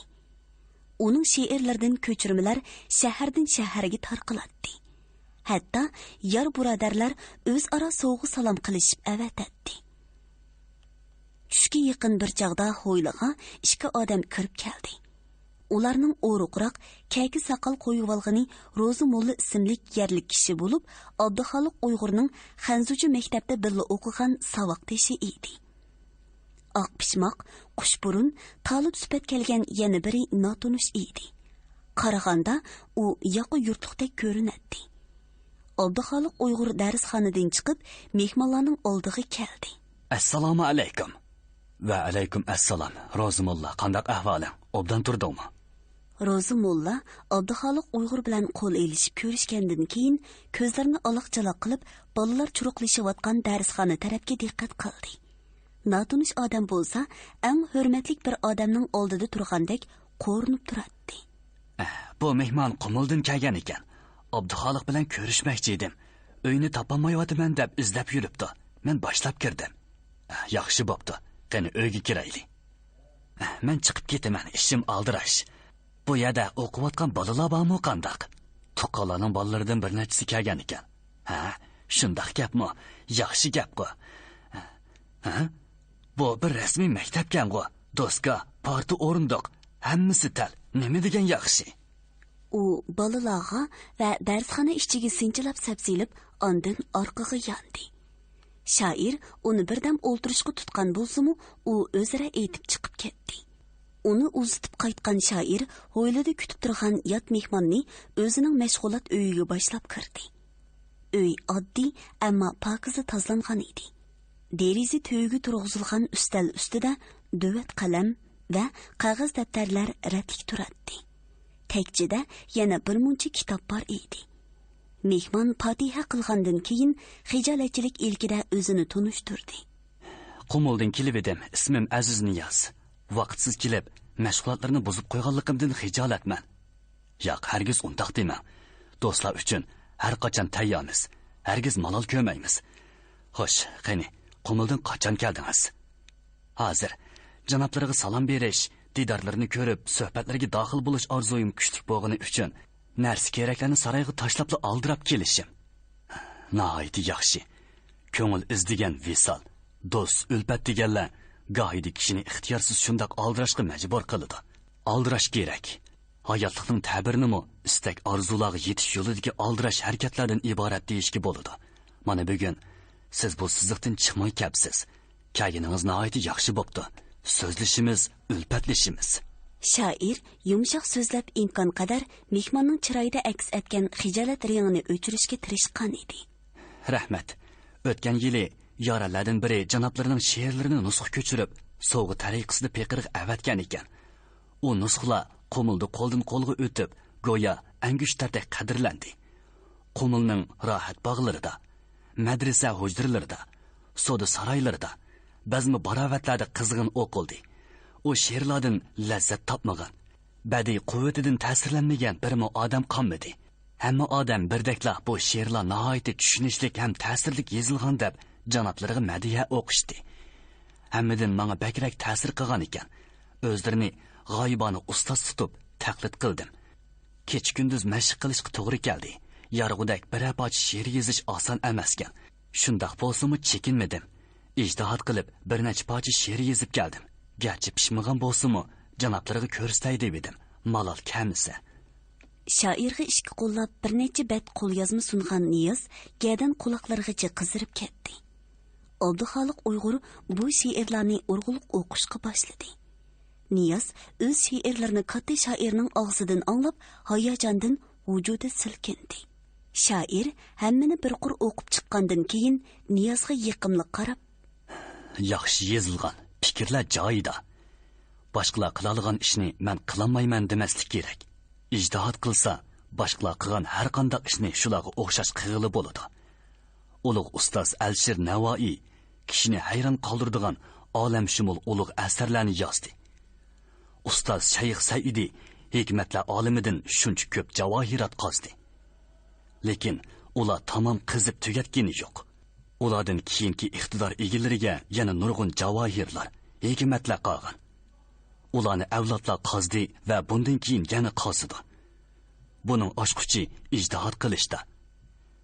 ئۇنىڭ شېئىرلىرىدىن كۆچۈرمىلەر شەھەردىن شەھەرگە تارقىلاتتى. ھەتتا يار بۇرادەرلەر ئۆزئارا سوۋغا سالام قىلىشىپ ئەۋەتەتتى. چۈشكە يېقىن بىر چاغدا ھويلىغا ئىككى ئادەم كىرىپ كەلدى. ئۇلارنىڭ ئورۇقراق، كەكە ساقال قويۇۋالغىنى روزى موللا ئىسىملىك يەرلىك كىشى بولۇپ، ئابدۇخالىق ئۇيغۇرنىڭ خەنزۇچە مەكتەپتە بىللە ئوقۇغان ساۋاقدىشى ئىدى. ئاق پىشماق، قۇشبۇرۇن، تالىپ سۈپەت كەلگەن يەنە بىرى ناتونۇش ئىدى. قارىغاندا ئۇ ياقا يۇرتلۇقتەك كۆرۈنەتتى. ئابدۇخالىق ئۇيغۇر دەرسخانىدىن چىقىپ، مېھمانلارنىڭ ئالدىغا كەلدى. ئەسسالامۇ ئەلەيكۇم. ۋە ئەلەيكۇم ئەسسالام. روزى موللا، قانداق ئەھۋالىڭ؟ ئوبدان تۇردۇڭمۇ؟ روزى موللا ئابدۇخالىق ئۇيغۇر بىلەن قول ئېلىشىپ كۆرۈشكەندىن كېيىن، كۆزلىرىنى ئالاقچالاق قىلىپ، بالىلار چۇرۇقلىشىۋاتقان دەرسخانا تەرەپكە دىققەت قىلدى. ناتونۇش ئادەم بولسا، ئەڭ ھۆرمەتلىك بىر ئادەمنىڭ ئالدىدا تۇرغاندەك قورۇنۇپ تۇراتتى. ئە، بۇ مېھمان قۇمۇلدىن كەلگەن ئىكەن. ئابدۇخالىق بىلەن كۆرۈشمەكچى ئىدىم. ئۆينى تاپالمايۋاتىمەن دەپ ئىزدەپ يۈرۈپتۇ. مەن باشلاپ كىردىم. ئە، ياخشى بوپتۇ. قېنى، ئۆيگە كىرەيلى. ئە، مەن چىقىپ كېتىمەن، ئىشىم ئالدىراش. بۇ يەردە ئوقۇۋاتقان بالىلار بارمۇ قانداق؟ تۇغقانلارنىڭ بالىلىرىدىن بىر نەچچىسى كەلگەن ئىكەن. ھە، شۇنداق گەپمۇ؟ ياخشى گەپقۇ. ھە؟ بۇ بىر رەسمىي مەكتەپكەنغۇ. دوسكا، پارتا، ئورۇندۇق، ھەممىسى تەل. نېمە دېگەن ياخشى! ئۇ بالىلارغا ۋە دەرسخانا ئىچىگە سىنچىلاپ سەپسېلىپ، ئاندىن ئارقىغا ياندى. شائىر ئۇنى بىردەم ئولتۇرۇشقا تۇتقان بولسىمۇ، ئۇ ئۆزرە ئېيتىپ چىقىپ كەتتى. ئۇنى ئۇزىتىپ قايتقان شائىر ھويلىدا كۈتۈپ تۇرغان يات مېھماننى ئۆزىنىڭ مەشغۇلات ئۆيىگە باشلاپ كىردى. ئۆي ئاددىي، ئەمما پاكىزە تازىلانغان ئىدى. دېرىزە تۈۋىگە تۇرغۇزۇلغان ئۈستەل ئۈستىدە دۆۋەت قەلەم ۋە قەغەز دەپتەرلەر رەتلىك تۇراتتى. تەكچىدە يەنە بىر مۇنچە كىتاب بار ئىدى. مېھمان پاتىھە قىلغاندىن كېيىن، خىجالەتچىلىك ئىلكىدە ئۆزىنى تونۇشتۇردى. قۇمۇلدىن كېلىۋىدىم، ئىسمىم ئەزىز نىياز. ۋاقىتسىز كېلىپ، مەشغۇلاتلىرىنى بۇزۇپ قويغانلىقىمدىن خىجالەتمەن. ياق، ھەرگىز ئۇنداق دېمەڭ. دوستلار ئۈچۈن ھەر قاچان تەييارمىز. ھەرگىز مالال كۆرمەيمىز. خوش، قېنى، قۇمۇلدىن قاچان كەلدىڭىز؟ ھازىر. جانابلىرىغا سالام بېرىش، دىدارلىرىنى كۆرۈپ، سۆھبەتلىرىگە داخىل بولۇش ئارزۇيۇم كۈچلۈك بولغىنى ئۈچۈن، نەرسە-كېرەكلەرنى سارايغا تاشلاپلا ئالدىراپ كېلىشىم. ناھايىتى ياخشى. كۆڭۈل ئىزدىگەن ۋىسال، دوست، ئۈلپەت دېگەنلەر گاھىدا كىشىنى ئىختىيارسىز شۇنداق ئالدىراشقا مەجبۇر قىلىدۇ. ئالدىراش كېرەك. ھاياتلىقنىڭ تەبىرىنىمۇ ئىستەك-ئارزۇلارغا يېتىش يولىدىكى ئالدىراش ھەرىكەتلەردىن ئىبارەت دېيىشكە بولىدۇ. مانا بۈگۈن سىز بۇ سىزىقتىن چىقماي كەپسىز. كەلگىنىڭىز ناھايىتى ياخشى بوپتۇ. سۆزلىشىمىز، ئۈلپەتلىشىمىز. شائىر يۇمشاق سۆزلەپ، ئىمكانقەدەر مېھماننىڭ چىرايىدا ئەكس ئەتكەن خىجالەت رېڭىنى ئۆچۈرۈشكە تىرىشقان ئىدى. رەھمەت. ئۆتكەن يىلى يارەنلەردىن بىرى جانابلىرىنىڭ شېئىرلىرىنى نۇسخا كۆچۈرۈپ، سوۋغا تەرىقىسىدە پېقىرغا ئەۋەتكەن ئىكەن. ئۇ نۇسخىلار قۇمۇلدا قولدىن قولغا ئۆتۈپ، گويا ئەنگۈشتەردەك قەدىرلەندى. قۇمۇلنىڭ راھەت باغلىرىدا، مەدرىسە ھۇجرىلىرىدا، سودا سارايلىرىدا، بەزمە باراۋەتلەردە قىزغىن ئوقۇلدى. ئۇ شېئىرلاردىن لەززەت تاپمىغان، بەدىئىي قۇۋۋىتىدىن تەسىرلەنمىگەن بىرمۇ ئادەم قالمىدى. ھەممە ئادەم بىردەكلا بۇ شېئىرلار ناھايىتى چۈشىنىشلىك ھەم تەسىرلىك يېزىلغان دەپ جانابلىرىغا مەدھىيە ئوقۇشتى. ھەممىدىن ماڭا بەكرەك تەسىر قىلغان ئىكەن. ئۆزلىرىنى غايىبانە ئۇستاز تۇتۇپ تەقلىد قىلدىم. كېچە-كۈندۈز مەشىق قىلىشقا توغرا كەلدى. يارغۇدەك بىرەر پارچە شېئىر يېزىش ئاسان ئەمەسكەن. شۇنداق بولسىمۇ چېكىنمىدىم. ئىجتىھات قىلىپ بىر نەچچە پارچە شېئىر يېزىپ كەلدىم. گەرچە پىشمىغان بولسىمۇ، جانابلىرىغا كۆرسىتەي دېۋىدىم، مالال كەلمىسە. شائىرغا ئىككى قوللاپ بىر نەچچە بەت قوليازما سۇنغان نىياز گەدەن قۇلاقلىرىغىچە قىزىرىپ كەتتى. ئابدۇخالىق ئۇيغۇر بۇ شېئىرلارنى ئۇرغۇلۇق ئوقۇشقا باشلىدى. نىياز ئۆز شېئىرلىرىنى كاتتا شائىرنىڭ ئاغزىدىن ئاڭلاپ، ھاياجاندىن ۋۇجۇدى سىلكىندى. شائىر ھەممىنى بىر قۇر ئوقۇپ چىققاندىن كېيىن، نىيازغا يېقىملىق قاراپ، ياخشى يېزىلغان، پىكىرلەر جايىدا. باشقىلار قىلالىغان ئىشنى مەن قىلالمايمەن دېمەسلىك كېرەك. ئىجتىھات قىلسا، باشقىلار قىلغان ھەر قانداق ئىشنى شۇلارغا ئوخشاش قىلغىلى بولىدۇ. ئۇلۇغ ئۇستاز ئەلىشىر نەۋائىي كىشىنى ھەيران قالدۇرىدىغان ئالەمشۇمۇل ئۇلۇغ ئەسەرلەرنى يازدى. ئۇستاز شەيخ سەئىدى ھېكمەتلەر ئالىمىدىن شۇنچە كۆپ جاۋاھىرات قازدى. لېكىن ئۇلار تامام قېزىپ تۈگەتكىنى يوق. ئۇلاردىن كېيىنكى ئىقتىدار ئىگىلىرىگە يەنە نۇرغۇن جاۋاھىرلار، ھېكمەتلەر قالغان. ئۇلارنى ئەۋلادلار قازدى ۋە بۇندىن كېيىن يەنە قازىدۇ. بۇنىڭ ئاچقۇچى ئىجتىھات قىلىشتا.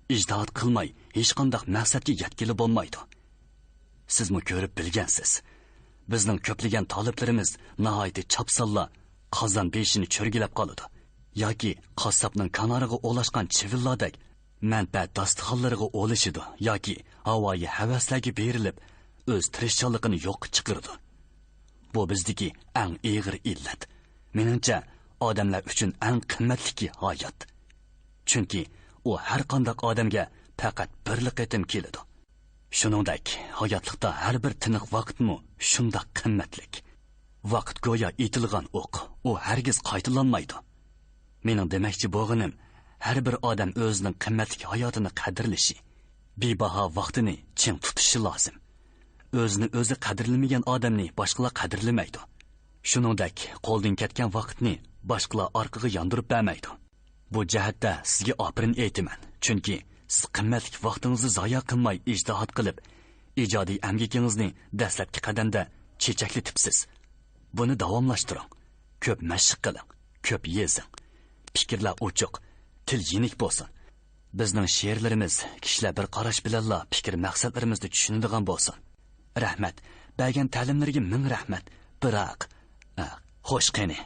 ئىجتىھات قىلماي ھېچقانداق مەقسەتكە يەتكىلى بولمايدۇ. سىزمۇ كۆرۈپ بىلگەنسىز. بىزنىڭ كۆپلىگەن تالىپلىرىمىز ناھايىتى چاپسانلا قازان بېشىنى چۆرگىلەپ قالىدۇ. ياكى قاسساپنىڭ كانارىغا ئولاشقان چىۋىنلاردەك مەنپەئەت داستىخانلىرىغا ئولىشىدۇ ياكى ھاۋايى ھەۋەسلەرگە بېرىلىپ، ئۆز تىرىشچانلىقىنى يوققا چىقىرىدۇ. بۇ بىزدىكى ئەڭ ئېغىر ئىللەت. مېنىڭچە، ئادەملەر ئۈچۈن ئەڭ قىممەتلىكى ھايات. چۈنكى ئۇ ھەر قانداق ئادەمگە پەقەت بىرلا قېتىم كېلىدۇ. شۇنىڭدەك، ھاياتلىقتا ھەر بىر تىنىق ۋاقىتمۇ شۇنداق قىممەتلىك. ۋاقىت گويا ئېتىلغان ئوق، ئۇ ھەرگىز قايتىلانمايدۇ. مېنىڭ دېمەكچى بولغىنىم، ھەر بىر ئادەم ئۆزىنىڭ قىممەتلىك ھاياتىنى قەدىرلىشى، بىباھا ۋاقتىنى چىڭ تۇتۇشى لازىم. ئۆزىنى ئۆزى قەدىرلىمىگەن ئادەمنى باشقىلار قەدىرلىمەيدۇ. شۇنىڭدەك، قولدىن كەتكەن ۋاقىتنى باشقىلار ئارقىغا ياندۇرۇپ بەرمەيدۇ. بۇ جەھەتتە سىزگە ئاپىرىن ئېيتىمەن، چۈنكى سىز قىممەتلىك ۋاقتىڭىزنى زايا قىلماي ئىجتىھات قىلىپ، ئىجادىي ئەمگىكىڭىزنى دەسلەپكى قەدەمدە چېچەكلىتىپسىز. بۇنى داۋاملاشتۇرۇڭ. كۆپ مەشىق قىلىڭ، كۆپ يېزىڭ. پىكىرلەر ئوچۇق، تىل يېنىك بولسۇن. بىزنىڭ شېئىرلىرىمىز كىشىلەر بىر قاراش بىلەنلا پىكىر مەقسەتلىرىمىزنى چۈشىنىدىغان بولسۇن. رەھمەت، بەرگەن تەلىملىرىگە مىڭ رەھمەت. بىراق، ئە، خوش قېنى.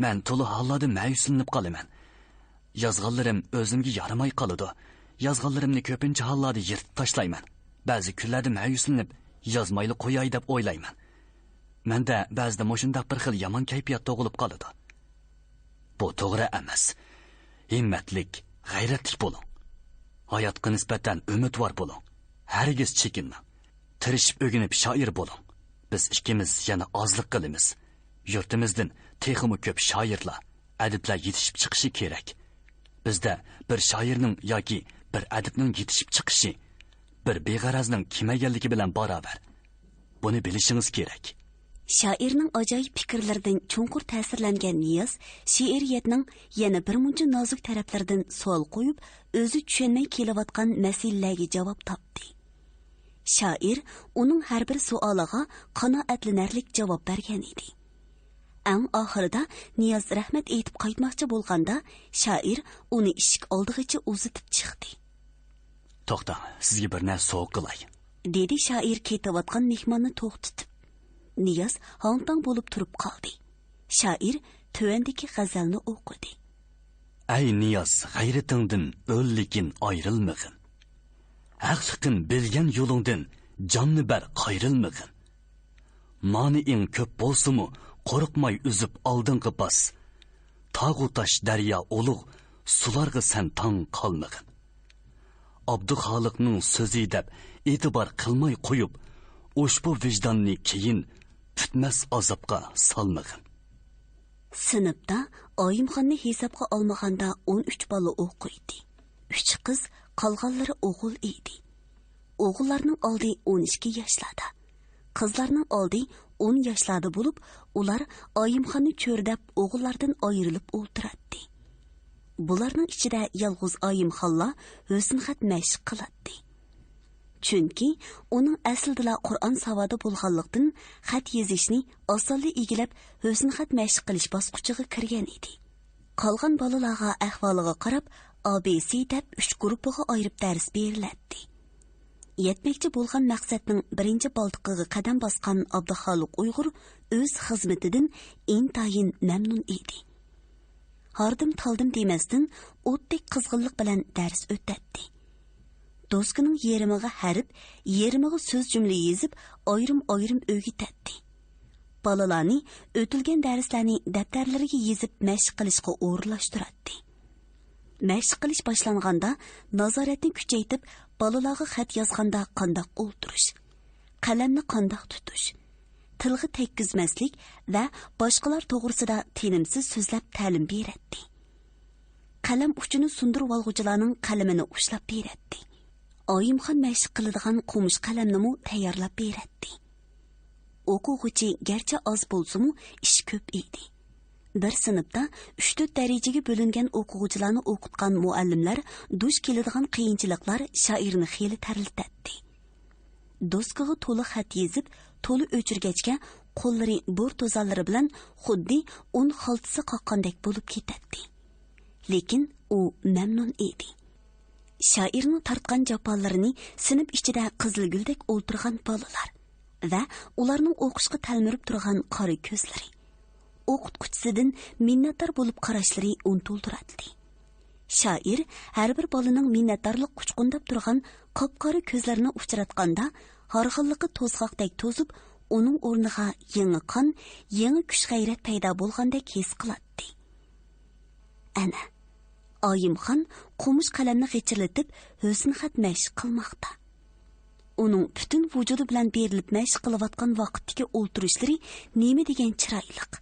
مەن تولا ھاللاردا مەيۈسلىنىپ قالىمەن. يازغانلىرىم ئۆزۈمگە يارىماي قالىدۇ. يازغانلىرىمنى كۆپىنچە ھاللاردا يىرتىپ تاشلايمەن. بەزى كۈنلەردە مەيۈسلىنىپ، يازمايلا قوياي دەپ ئويلايمەن. مەندە بەزىدە مۇشۇنداق بىر خىل يامان كەيپىيات تۇغۇلۇپ قالىدۇ. بۇ توغرا ئەمەس. ھىممەتلىك، غەيرەتلىك بولۇڭ. ھاياتقا نىسبەتەن ئۈمىدۋار بولۇڭ. ھەرگىز چېكىنمەڭ. تىرىشىپ ئۆگىنىپ شائىر بولۇڭ. بىز ئىككىمىز يەنە ئازلىق قىلىمىز. يۇرتىمىزدىن تېخىمۇ كۆپ شائىرلار، ئەدىبلەر يېتىشىپ چىقىشى كېرەك. بىزدە بىر شائىرنىڭ ياكى بىر ئەدىبنىڭ يېتىشىپ چىقىشى بىر بىغەرەزنىڭ كېمەيگەنلىكى بىلەن باراۋەر. بۇنى بىلىشىڭىز كېرەك. شائىرنىڭ ئاجايىپ پىكىرلىرىدىن چوڭقۇر تەسىرلەنگەن نىياز شېئىرىيەتنىڭ يەنە بىر مۇنچە نازۇك تەرەپلىرىدىن سوئال قويۇپ، ئۆزى چۈشەنمەي كېلىۋاتقان مەسىلىلەرگە جاۋاب تاپتى. شائىر ئۇنىڭ ھەر بىر سوئالىغا قانائەتلىنەرلىك جاۋاب بەرگەن ئىدى. ئەڭ ئاخىرىدا نىياز رەھمەت ئېيتىپ قايتماقچى بولغاندا، شائىر ئۇنى ئىشىك ئالدىغىچە ئۇزىتىپ چىقتى. توختاڭ، سىزگە بىر نەرسە سوۋغا قىلاي. دېدى شائىر كېتىۋاتقان مېھماننى توختىتىپ. نىياز ھاڭ-تاڭ بولۇپ تۇرۇپ قالدى. شائىر تۆۋەندىكى غەزەلنى ئوقۇدى. ئەي نىياز، غەيرىتىڭدىن ئۆل، لېكىن ئايرىلمىغىن. ھەقلىقىن بىلگەن يولۇڭدىن جاننى بەر، قايرىلمىغىن. مانىئىڭ كۆپ بولسىمۇ، قورقماي ئۈزۈپ ئالدىڭغا باس. تاغۇ تاش، دەريا ئۇلۇغ، سۇلارغا سەن تاڭ قالمىغىن. ئابدۇخالىقنىڭ سۆزى دەپ ئېتىبار قىلماي قويۇپ، ئۇشبۇ ۋىجداننى كېيىن پۈتمەس ئازابقا سالمىغىن. سىنىپتا ئايىمخاننى ھېسابقا ئالمىغاندا ئون ئۈچ بالا ئوقۇيتتى. ئۈچى قىز، قالغانلىرى ئوغۇل ئىدى. ئوغۇللارنىڭ ئالدى ئون ئىككى ياشلاردا. قىزلارنىڭ ئالدى ئون ياشلاردا بولۇپ، ئۇلار ئايىمخاننى چۆرىدەپ ئوغۇللاردىن ئايرىلىپ ئولتۇراتتى. بۇلارنىڭ ئىچىدە يالغۇز ئايىمخانلا ھۆسنخەت مەشىق قىلاتتى. چۈنكى ئۇنىڭ ئەسلىدىلا قۇرئان ساۋادى بولغانلىقتىن، خەت يېزىشنى ئاسانلا ئىگىلەپ، ھۆسنخەت مەشىق قىلىش باسقۇچىغا كىرگەن ئىدى. قالغان بالىلارغا ئەھۋالىغا قاراپ، ئا بى سى دەپ ئۈچ گۇرۇپپىغا ئايرىپ دەرس بېرىلەتتى. يەتمەكچى بولغان مەقسەتنىڭ بىرىنچى بالدىقىغا قەدەم باسقان ئابدۇخالىق ئۇيغۇر ئۆز خىزمىتىدىن ئىنتايىن مەمنۇن ئىدى. ھاردىم-تالدىم دېمەستىن، ئوتتەك قىزغىنلىق بىلەن دەرس ئۆتەتتى. دوسكىنىڭ يېرىمىغا ھەرپ، يېرىمىغا سۆز جۈملە يېزىپ، ئايرىم-ئايرىم ئۆگىتەتتى. بالىلارنى ئۆتۈلگەن دەرسلەرنى دەپتەرلىرىگە يېزىپ مەشىق قىلىشقا ئورۇنلاشتۇراتتى. مەشىق قىلىش باشلانغاندا نازارەتنى كۈچەيتىپ، بالىلارغا خەت يازغاندا قانداق ئولتۇرۇش، قەلەمنى قانداق تۇتۇش، تىلغا تەگكۈزمەسلىك ۋە باشقىلار توغرىسىدا تىنىمسىز سۆزلەپ تەلىم بېرەتتى. قەلەم ئۇچىنى سۇندۇرۇۋالغۇچىلارنىڭ قەلىمىنى ئۇشلاپ بېرەتتى. ئايىمخان مەشىق قىلىدىغان قومۇش قەلەمنىمۇ تەييارلاپ بېرەتتى. ئوقۇغۇچى گەرچە ئاز بولسىمۇ، ئىش كۆپ ئىدى. بىر سىنىپتا ئۈچ تۆت دەرىجىگە بۆلۈنگەن ئوقۇغۇچىلارنى ئوقۇتقان مۇئەللىملەر دۇچ كېلىدىغان قىيىنچىلىقلار شائىرنى خېلى تەرلىتەتتى. دوسكىغا تولا خەت يېزىپ، تولا ئۆچۈرگەچكە، قوللىرى بور توزانلىرى بىلەن خۇددى ئۇن خالتىسى قاققاندەك بولۇپ كېتەتتى. لېكىن ئۇ مەمنۇن ئىدى. شائىرنىڭ تارتقان جاپالىرىنى سىنىپ ئىچىدە قىزىلگۈلدەك ئولتۇرغان بالىلار ۋە ئۇلارنىڭ ئوقۇشقا تەلمۈرۈپ تۇرغان قارا كۆزلىرى، ئوقۇتقۇچىسىدىن مىننەتدار بولۇپ قاراشلىرى ئۇنتۇلدۇراتتى. شائىر ھەر بىر بالىنىڭ مىننەتدارلىق ئۇچقۇنداپ تۇرغان قاپقارا كۆزلىرىنى ئۇچراتقاندا، ھارغىنلىقى توزغاقتەك توزۇپ، ئۇنىڭ ئورنىغا يېڭى قان، يېڭى كۈچ-غەيرەت پەيدا بولغاندەك ھېس قىلاتتى. ئەنە، ئايىمخان قومۇش قەلەمنى غىچىرلىتىپ، ھۆسنخەت مەشىق قىلماقتا. ئۇنىڭ پۈتۈن ۋۇجۇدى بىلەن بېرىلىپ مەشىق قىلىۋاتقان ۋاقىتتىكى ئولتۇرۇشلىرى نېمە دېگەن چىرايلىق!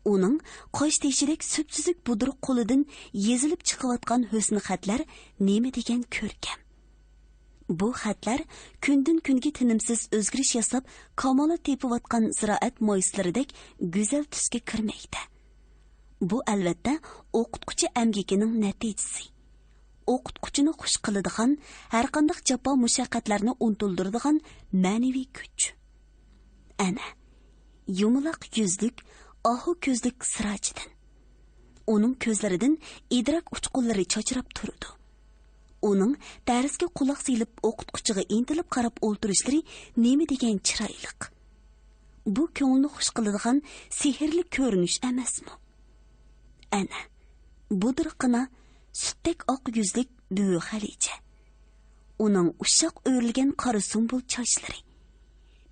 ئۇنىڭ قاش تېشىدەك سۈپسۈزۈك بۇدرۇق قولىدىن يېزىلىپ چىقىۋاتقان ھۆسنخەتلەر نېمە دېگەن كۆركەم! بۇ خەتلەر كۈندىن-كۈنگە تىنىمسىز ئۆزگىرىش ياساپ، كامالەت تېپىۋاتقان زىرائەت مايسىلىرىدەك گۈزەل تۈسكە كىرمەكتە. بۇ، ئەلۋەتتە، ئوقۇتقۇچى ئەمگىكىنىڭ نەتىجىسى. ئوقۇتقۇچىنى خۇش قىلىدىغان، ھەرقانداق جاپا-مۇشەققەتلەرنى ئۇنتۇلدۇرىدىغان مەنىۋى كۈچ. ئەنە، يۇمىلاق يۈزلۈك، ئاھۇ كۆزلۈك سىراجىدىن. ئۇنىڭ كۆزلىرىدىن ئىدراك ئۇچقۇنلىرى چاچراپ تۇرىدۇ. ئۇنىڭ دەرسكە قۇلاق سېلىپ، ئوقۇتقۇچىغا ئىنتىلىپ قاراپ ئولتۇرۇشلىرى نېمە دېگەن چىرايلىق! بۇ كۆڭۈلنى خۇش قىلىدىغان سېھىرلىك كۆرۈنۈش ئەمەسمۇ؟ ئەنە، بۇدرىقىنا سۈتتەك ئاق يۈزلۈك بۈۋى خەلىچە. ئۇنىڭ ئۇششاق ئۆرۈلگەن قارا سۇمبۇل چاچلىرى،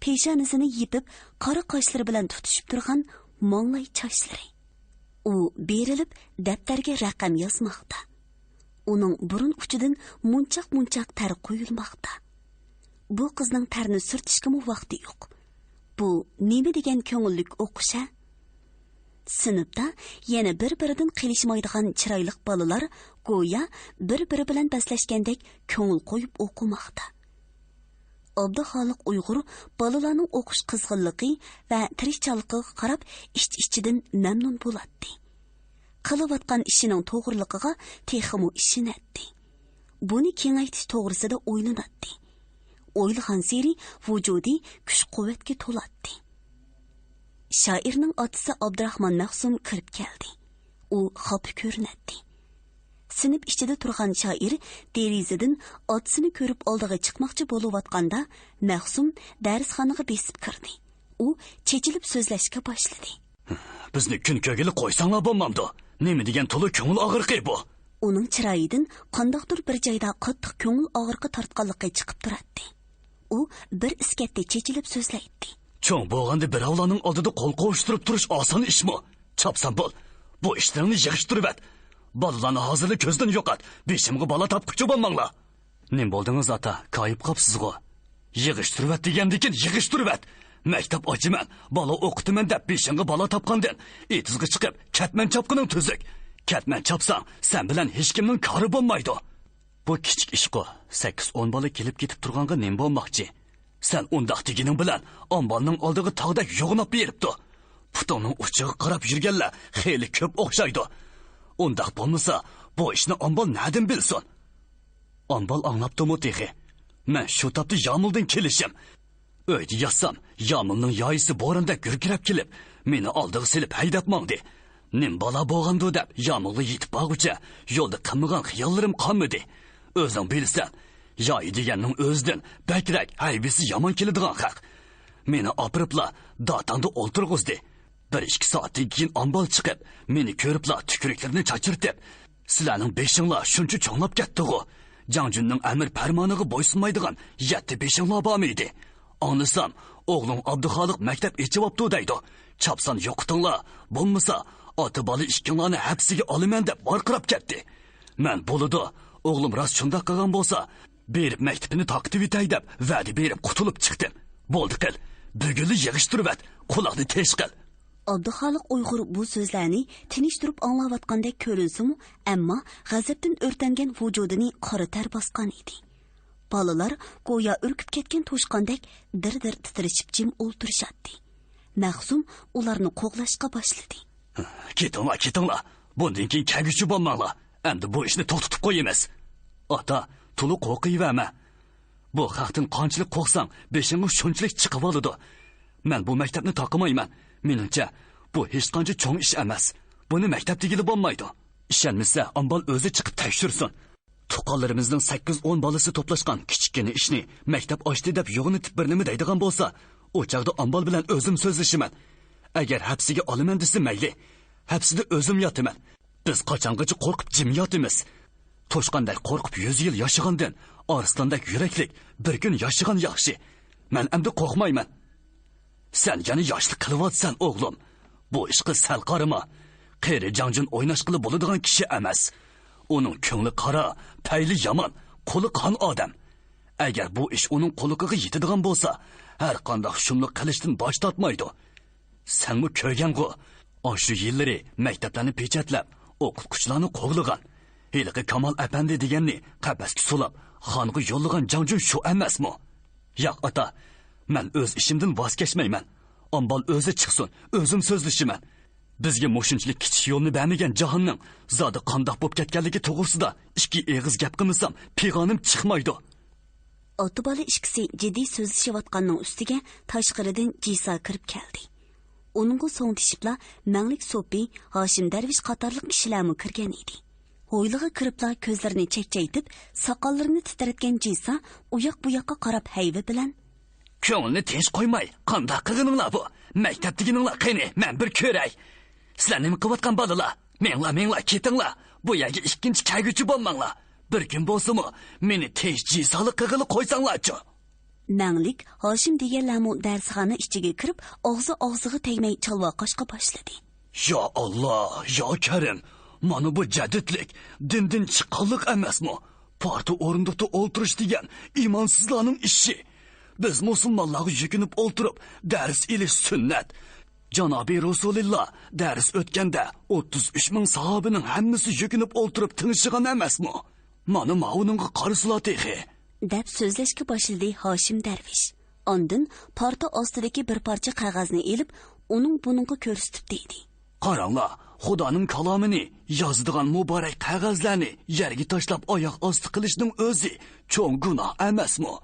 پېشانىسىنى يېپىپ، قارا قاشلىرى بىلەن تۇتىشىپ تۇرغان ماڭلاي چاچلىرى. ئۇ بېرىلىپ دەپتەرگە رەقەم يازماقتا. ئۇنىڭ بۇرۇن ئۇچىدىن مۇنچاق-مۇنچاق تەر قۇيۇلماقتا. بۇ قىزنىڭ تەرنى سۈرتۈشكىمۇ ۋاقتى يوق. بۇ نېمە دېگەن كۆڭۈللۈك ئوقۇش ھە؟ سىنىپتا يەنە بىر-بىرىدىن قېلىشمايدىغان چىرايلىق بالىلار گويا بىر-بىرى بىلەن بەسلەشكەندەك كۆڭۈل قويۇپ ئوقۇماقتا. ئابدۇخالىق ئۇيغۇر بالىلارنىڭ ئوقۇش قىزغىنلىقى ۋە تىرىشچانلىقىغا قاراپ ئىچ-ئىچىدىن مەمنۇن بولاتتى. قىلىۋاتقان ئىشىنىڭ توغرىلىقىغا تېخىمۇ ئىشىنەتتى. بۇنى كېڭەيتىش توغرىسىدا ئويلىناتتى. ئويلىغانسېرى ۋۇجۇدى كۈچ-قۇۋۋەتكە تولاتتى. شائىرنىڭ ئاتىسى ئابدۇراخمان مەخسۇم كىرىپ كەلدى. ئۇ خاپا كۆرۈنەتتى. سىنىپ ئىچىدە تۇرغان شائىر دېرىزىدىن ئاتىسىنى كۆرۈپ ئالدىغا چىقماقچى بولۇۋاتقاندا، مەخسۇم دەرسخانىغا بېسىپ كىردى. ئۇ چېچىلىپ سۆزلەشكە باشلىدى. بىزنى كۈن كۆرگىلى قويساڭلار بولمامدۇ؟ نېمە دېگەن تولا كۆڭۈل ئاغرىقى بۇ؟ ئۇنىڭ چىرايىدىن قانداقتۇر بىر جايدا قاتتىق كۆڭۈل ئاغرىقى تارتقانلىقى چىقىپ تۇراتتى. ئۇ بىر ئىسكەتتە چېچىلىپ سۆزلەيتتى. چوڭ بولغاندا بىراۋلارنىڭ ئالدىدا قول قوۋۇشتۇرۇپ تۇرۇش ئاسان ئىشمۇ؟ چاپسان بول، بۇ ئىشلىرىڭنى يىغىشتۇرۇۋەت. بالىلارنى ھازىرلا كۆزدىن يوقات، بېشىمغا بالا تاپقۇچى بولماڭلار. نېمە بولدىڭىز، ئاتا؟ كايىپ قاپسىزغۇ؟ يىغىشتۇرۇۋەت دېگەندىكىن يىغىشتۇرۇۋەت. مەكتەپ ئاچىمەن، بالا ئوقۇتىمەن دەپ بېشىڭغا بالا تاپقاندىن، ئېتىزغا چىقىپ كەتمەن چاپقىنىڭ تۈزۈك. كەتمەن چاپساڭ، سەن بىلەن ھېچكىمنىڭ كارى بولمايدۇ. بۇ كىچىك ئىشقۇ، سەككىز ئون بالا كېلىپ كېتىپ تۇرغانغا نېمە بولماقچى؟ سەن ئۇنداق دېگىنىڭ بىلەن ئامبالنىڭ ئالدىغا تاغدەك يوغىناپ بېرىپتۇ. پۇتۇڭنىڭ ئۇچىغا قاراپ يۈرگەنلەر خېلى كۆپ ئوخشايدۇ. ئۇنداق بولمىسا، بۇ ئىشنى ئامبال نەدىن بىلسۇن؟ ئامبال ئاڭلاپتۇمۇ تېخى؟ مەن شۇ تاپتا يامۇلدىن كېلىشىم. ئۆيدە ياتسام، يامۇلنىڭ يايىسى بوراندەك گۈركىرەپ كېلىپ، مېنى ئالدىغا سېلىپ ھەيدەپ ماڭدى. نېمە بالا بولغاندۇ دەپ يامۇلغا يېتىپ بارغۇچە يولدا قىلمىغان خىياللىرىم قالمىدى. ئۆزۈڭ بىلىسەن، يايى دېگەننىڭ ئۆزىدىن بەكرەك ھەيۋىسى يامان كېلىدىغان خەق. مېنى ئاپىرىپلا داتاڭدا ئولتۇرغۇزدى. بىر ئىككى سائەتتىن كېيىن ئامبال چىقىپ، مېنى كۆرۈپلا تۈكۈرۈكلىرىنى چاچرىتىپ، سىلەرنىڭ بېشىڭلار شۇنچە چوڭلاپ كەتتىغۇ، جاڭجۈننىڭ ئەمىر پەرمانىغا بويسۇنمايدىغان يەتتە بېشىڭلار بارمىدى؟ ئاڭلىسام، ئوغلۇڭ ئابدۇخالىق مەكتەپ ئېچىۋاپتۇ دەيدۇ. چاپسان يوقىتىڭلار، بولمىسا ئاتا بالا ئىككىڭلارنى ھەپسىگە ئالىمەن دەپ ۋارقىراپ كەتتى. مەن بولىدۇ، ئوغلۇم راست شۇنداق قىلغان بولسا، بېرىپ مەكتىپىنى تارقىتىۋېتەي دەپ ۋەدە بېرىپ قۇتۇلۇپ چىقتىم. بولدى قىل، بۈگۈنلا يىغىشتۇرۇۋەت، قۇلاقنى تېش قىل. ئابدۇخالىق ئۇيغۇر بۇ سۆزلەرنى تىنچ تۇرۇپ ئاڭلاۋاتقاندەك كۆرۈنسىمۇ، ئەمما غەزەپتىن ئۆرتەنگەن ۋۇجۇدىنى قارا تەر باسقان ئىدى. بالىلار گويا ئۈركۈپ كەتكەن توشقاندەك دىر-دىر تىترىشىپ جىم ئولتۇرۇشاتتى. مەخسۇم ئۇلارنى قوغلاشقا باشلىدى. كېتىڭلار، كېتىڭلار. بۇندىن كېيىن كەلگۈچى بولماڭلار. ئەمدى بۇ ئىشنى توختىتىپ قويىمىز. ئاتا، تولا قورقۇۋەرمە. بۇ خەقتىن قانچىلىك قورقساڭ، بېشىڭغا شۇنچىلىك چىقىۋالىدۇ. مەن بۇ مەكتەپنى تاقىمايمەن. مېنىڭچە، بۇ ھېچقانچە چوڭ ئىش ئەمەس. بۇنى مەكتەپ دېگىلى بولمايدۇ. ئىشەنمىسە، ئامبال ئۆزى چىقىپ تەكشۈرسۇن. تۇغقانلىرىمىزنىڭ سەككىز ئون بالىسى توپلاشقان كىچىككىنە ئىشنى مەكتەپ ئاچتى دەپ يوغىنىتىپ بىر نېمە دەيدىغان بولسا، ئۇ چاغدا ئامبال بىلەن ئۆزۈم سۆزلىشىمەن. ئەگەر ھەپسىگە ئالىمەن دېسە مەيلى. ھەپسىدە ئۆزۈم ياتىمەن. بىز قاچانغىچە قورقۇپ جىم ياتىمىز؟ توشقاندەك قورقۇپ يۈز يىل ياشىغاندىن، ئارسلاندەك يۈرەكلىك بىر كۈن ياشىغان ياخشى. مەن ئەمدى قورقمايمەن. سەن يەنە ياشلىق قىلىۋاتىسەن، ئوغلۇم. بۇ ئىشقا سەل قارىما. قېرى جاڭجۈن ئويناشقىلى بولىدىغان كىشى ئەمەس. ئۇنىڭ كۆڭلى قارا، پەيلى يامان، قۇلىقى قان ئادەم. ئەگەر بۇ ئىش ئۇنىڭ قۇلىقىغا يېتىدىغان بولسا، ھەر قانداق شۇملۇق قىلىشتىن باش تارتمايدۇ. سەنمۇ كۆرگەنغۇ، ئاشۇ يىللىرى مەكتەپلەرنى پېچەتلەپ، ئوقۇتقۇچىلارنى قوغلىغان، ھېلىقى كامال ئەپەندى دېگەننى قەپەسكە سولاپ، خانغا يوللىغان جاڭجۈن شۇ ئەمەسمۇ؟ ياق، ئاتا، مەن ئۆز ئىشىمدىن ۋاز كەچمەيمەن. ئامبال ئۆزى چىقسۇن، ئۆزۈم سۆزلىشىمەن. بىزگە مۇشۇنچىلىك كىچىك يولنى بەرمىگەن جاھاننىڭ زادى قانداق بوپ كەتكەنلىكى توغرىسىدا ئىككى ئېغىز گەپ قىلمىسام، پىغانىم چىقمايدۇ. ئاتا-بالا ئىككىسى جىددىي سۆزلىشىۋاتقاننىڭ ئۈستىگە تاشقىرىدىن جىسا كىرىپ كەلدى. ئۇنىڭغا سوڭدىشىپلا مەڭلىك سوپى، ھاشىم دەرۋىش قاتارلىق كىشىلەرمۇ كىرگەن ئىدى. ھويلىغا كىرىپلا كۆزلىرىنى چەكچەيتىپ، ساقاللىرىنى تىترەتكەن جىسا ئۇياق-بۇياققا قاراپ ھەيۋە بىلەن: كۆڭۈلنى تىنچ قويماي، قانداق قىلغىنىڭلار بۇ؟ مەكتەپ دېگىنىڭلار قېنى، مەن بىر كۆرەي. سىلەر نېمە قىلىۋاتقان بالىلار؟ مېڭىڭلار، مېڭىڭلار، كېتىڭلار. بۇ يەرگە ئىككىنچى كەلگۈچى بولماڭلار. بىر كۈن بولسىمۇ مېنى تىنچ جىسالىق قىلغىلى قويساڭلارچۇ. مەڭلىك، ھاشىم دېگەنلەرمۇ دەرسخانا ئىچىگە كىرىپ، ئاغزى-ئاغزىغا تەگمەي چالۋاقاشقا باشلىدى. يا ئاللا، يا كەرىم، مانا بۇ جەدىدلىك، دىندىن چىققانلىق ئەمەسمۇ؟ پارتا ئورۇندۇقتا ئولتۇرۇش دېگەن ئىمانسىزلارنىڭ ئىشى. بىز مۇسۇلمانلارغا يۈكۈنۈپ ئولتۇرۇپ دەرس ئېلىش سۈننەت. جانابى رەسۇلىللا دەرس ئۆتكەندە، ئوتتۇز ئۈچ مىڭ ساھابىنىڭ ھەممىسى يۈكۈنۈپ ئولتۇرۇپ تىڭشىغان ئەمەسمۇ؟ مانا ماۋۇنىڭغا قارىسىلا تېخى. دەپ سۆزلەشكە باشلىدى ھاشىم دەرۋىش. ئاندىن پارتا ئاستىدىكى بىر پارچە قەغەزنى ئېلىپ، ئۇنىڭ بۇنىڭغا كۆرسىتىپ دېدى. قاراڭلار، خۇدانىڭ كالامىنى يازىدىغان مۇبارەك قەغەزلەرنى يەرگە تاشلاپ ئاياق ئاستى قىلىشنىڭ ئۆزى چوڭ گۇناھ ئەمەسمۇ؟